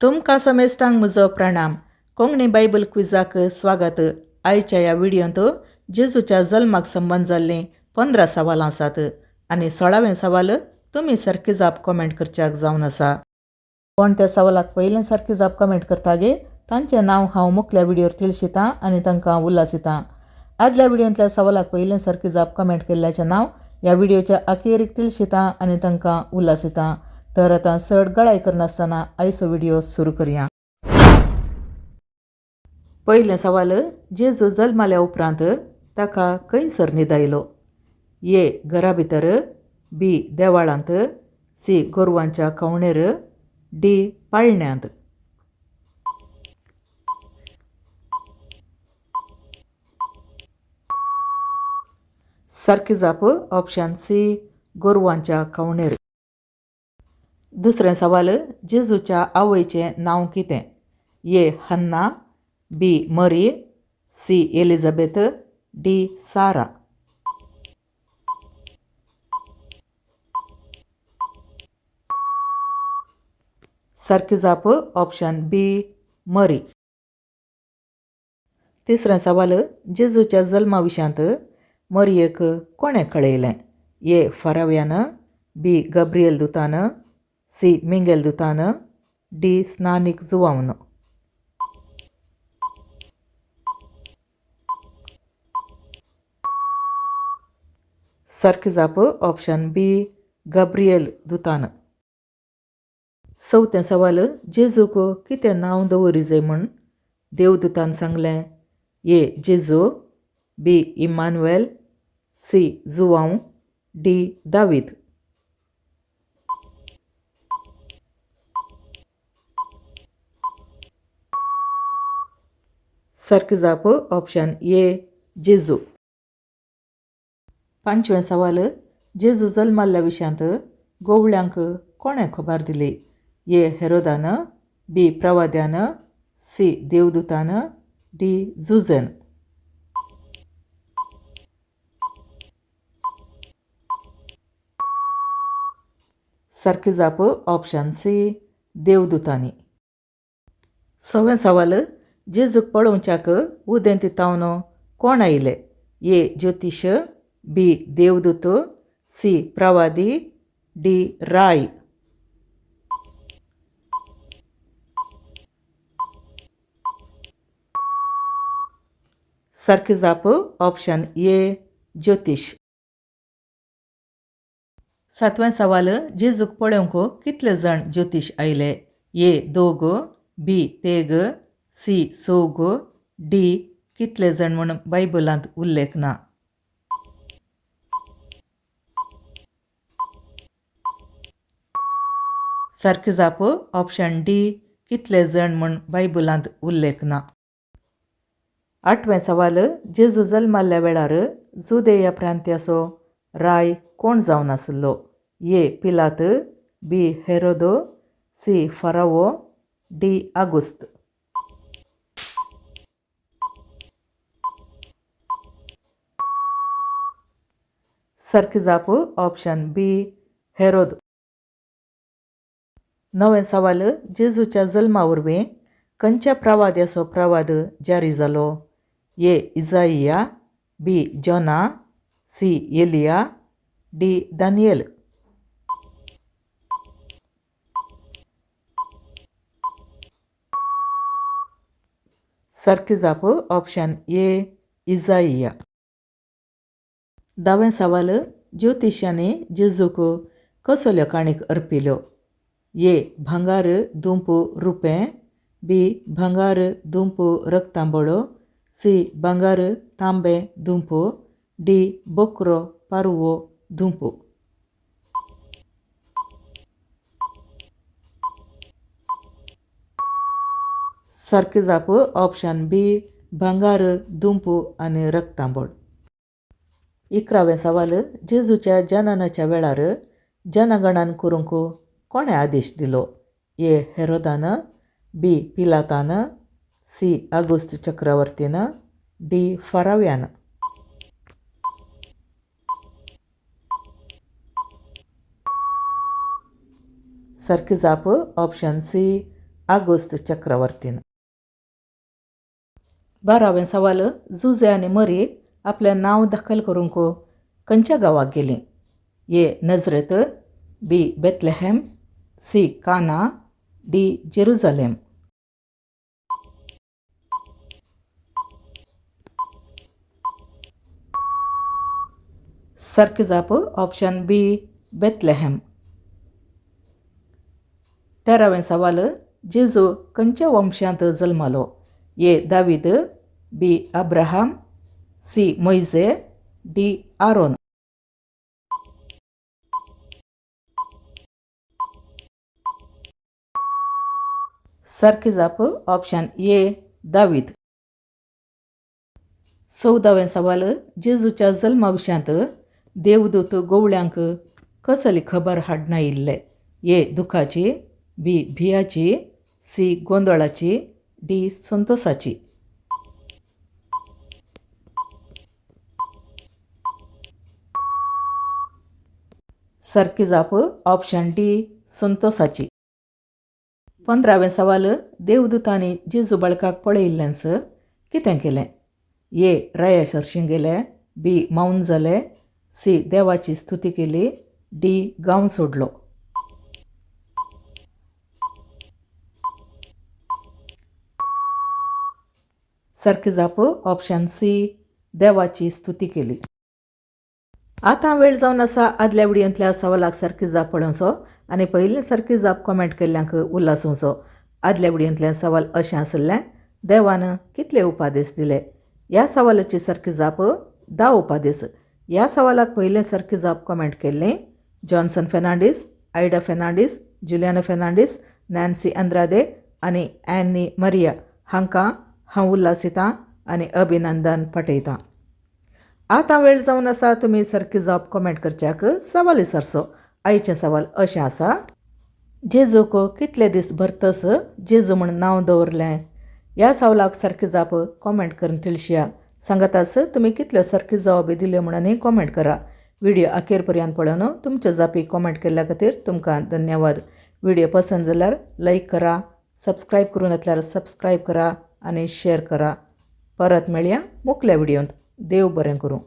तुमकां समेस्तांक म्हजो प्रणाम. कोंकणी बायबल क्विजाक स्वागत. आयच्या ह्या व्हिडियोंत जेजूच्या जल्माक संबंद जाल्लीं 15 सवालां आसात आनी 16वें सवाल तुमी सारकी जाप कॉमेंट करच्याक जावन आसा. कोण त्या सवालाक पयलें सारकी जाप कमेंट करता गे तांचें नांव हांव मुखल्या व्हिडियोर तिळशितां आनी तांकां उल्हासितां. आदल्या व्हिडियोंतल्या सवालाक पयलें सारकी जाप कमेंट केल्ल्याचें नांव ह्या व्हिडियोच्या अखेरीक तिळशितां आनी तांकां उल्हासितां. तर आतां चड गळाय करनासतना आयचो व्हिडियो सुरू करया. पयलें सवाल, जेजू जल्माल्या उपरांत ताका खंयसर न्हिदायलो? ए घरा भितर, बी देवाळांत, सी गोरवांच्या खवणेर, डी पाळण्यांत. सारकी जाप ऑप्शन सी गोरवांच्या खवणेर. दुसरें सवाल, जेजूच्या आवयचें नांव कितें? A Hannah, B Mary, C Elizabeth, D Sarah. सारकी जाप ऑप्शन बी मरी. तिसरें सवाल, जेजूच्या जल्मा विशयांत मरियेक कोणें कळयलें? ए फाराव्यान, बी गब्रियल दुतान, सी मिंगेल दुतान, डी स्नानीक जुवावन. सारकी जाप ऑप्शन बी गब्रियल दुतान. चवथें सवाल, जेजूक कितें नांव दवरी जाय म्हूण देवदूतान सांगलें? A Jeju, B Emmanuel, C Joao, D David. सारकी जाप ऑप्शन ए जेजू. पांचवें सवाल, जेजू जल्माल्ल्या विशयांत गोवळ्यांक कोणें खबर दिली? ए हेरोदान, बी प्रवाद्यान, सी देवदूतान, डी जुझेन. सारकी जाप ऑप्शन सी देवदूतांनी. सवें सवाल, जेजूक पळोवच्याक उदेंती तावन कोण आयले? ए ज्योतिश, बी देवदूत, सी प्रवादी, डी राय. सारकी जाप ऑप्शन ए ज्योतिश. सातवें सवाल, जेजूक पळोवंक कितले जाण ज्योतिश आयले? ए दोग, बी तेग, सी चौग, डी कितले जाण म्हूण बायबलांत उल्लेख ना. सारकी जाप ऑप्शन डी कितले जाण म्हूण बायबलांत उल्लेख ना. आठवें सवाल, जेजू जल्माल्ल्या वेळार जुदेया प्रांत्याचो राय कोण जावन आसलो? ए पिलात, बी हेरोदो, सी फरावो, डी आगुस्त. सारकी जाप ऑप्शन बी हेरोद. नवें सवाल, जेजूच्या जल्मा वरवीं खंयच्या प्रवाद्याचो प्रवाद जारी जालो? A Isaiah, B Jonah, C Elijah, D Daniel. सारकी जाप ऑप्शन ए इजाइया. धावें सवाल, ज्योतिशांनी जेजूक कसल्यो काणीक अर्पिल्यो? ए भांगार, दुंपू, रुपें, बी भांगार, दुंपू, रक्तांबळो, सी भांगार, तांबें, दुंपू, डी बोकरो, पारवो, दुंपू. सारकी जाप ऑप्शन बी भांगार, दुंपू आनी रक्तांबळ. 11वें सवाल, जेजूच्या जननाच्या वेळार जनगणन करूंक कोणें आदेश दिलो? ए हेरोदान, बी पिलातान, सी आगुस्त चक्रवर्तीन, डी फराव्यान. सारकी जाप ऑप्शन सी आगोस्त चक्रवर्तीन. बारावें सवाल, जुजे आनी मरी आपलें नांव दाखल करूंक खंयच्या गांवाक गेलीं? A Nazareth, B Bethlehem, C Cana, D Jerusalem. सारकी जाप ऑप्शन बी बेथलेहॅम. तेरावें सवाल, जेजू खंयच्या वंशांत जल्मलो? ए दावीद, बी अब्राहम, सी मोयजे, डी आरोन. सारकी जाप ऑप्शन ए दावीद. चवदावें सवाल, जेजूच्या जल्मा विशयांत देवदूत गोवळ्यांक कसली खबर हाडनायिल्ले? ए दुखाची, बी भियाची, सी गोंदळाची, डी संतोसाची. सारकी जाप ऑप्शन डी संतोसाची. पंदरावें सवाल, देवदूतांनी जेजू बाळकाक पळयिल्लेंच कितें केलें? ए राया सरशीं गेले, बी मौन जाले, सी देवाची स्तुती केली, डी गांव सोडलो. सारकी जाप ऑप्शन सी देवाची स्तुती केली. आतां वेळ जावन आसा आदल्या विडियोंतल्या सवालाक सारकी जाप पळोवचो आनी पयले सारकी जाप कॉमेंट केल्ल्यांक उल्हास. आदल्या विडियोंतलें सवाल अशें आशिल्लें, देवान कितले उपादेश दिले? ह्या सवालाची सारकी जाप 10 उपादेश. ह्या सवालाक पयले सारकी जाप कॉमेंट केल्ली Johnson Fernandes, Ida Fernandes, Juliana Fernandes, Nancy Andrade आनी एनी मरिया हांकां हांव उल्हासितां आनी अभिनंदन पाठयतां. आतां वेळ जावन आसा तुमी सारकी जाप कॉमेंट करच्याक सवाल विचारचो. आयचें सवाल अशें आसा, जेजूक कितले दीस भरतस जेजू म्हूण नांव दवरलें? ह्या सवालाक सारकी जाप कॉमेंट करून तिळशिया. सांगातास तुमी कितल्यो सारकी जवाबी दिल्यो म्हणून कॉमेंट करा. व्हिडिओ अखेर पर्यंत पळोवन तुमच्यो जापी कॉमेंट केल्ल्या खातीर तुमकां धन्यवाद. व्हिडिओ पसंत जाल्यार लायक करा, सबस्क्रायब करूं नासल्यार सबस्क्रायब करा आनी शेअर करा. परत मेळया मुखल्या व्हिडियोंत. देव बरें करूं.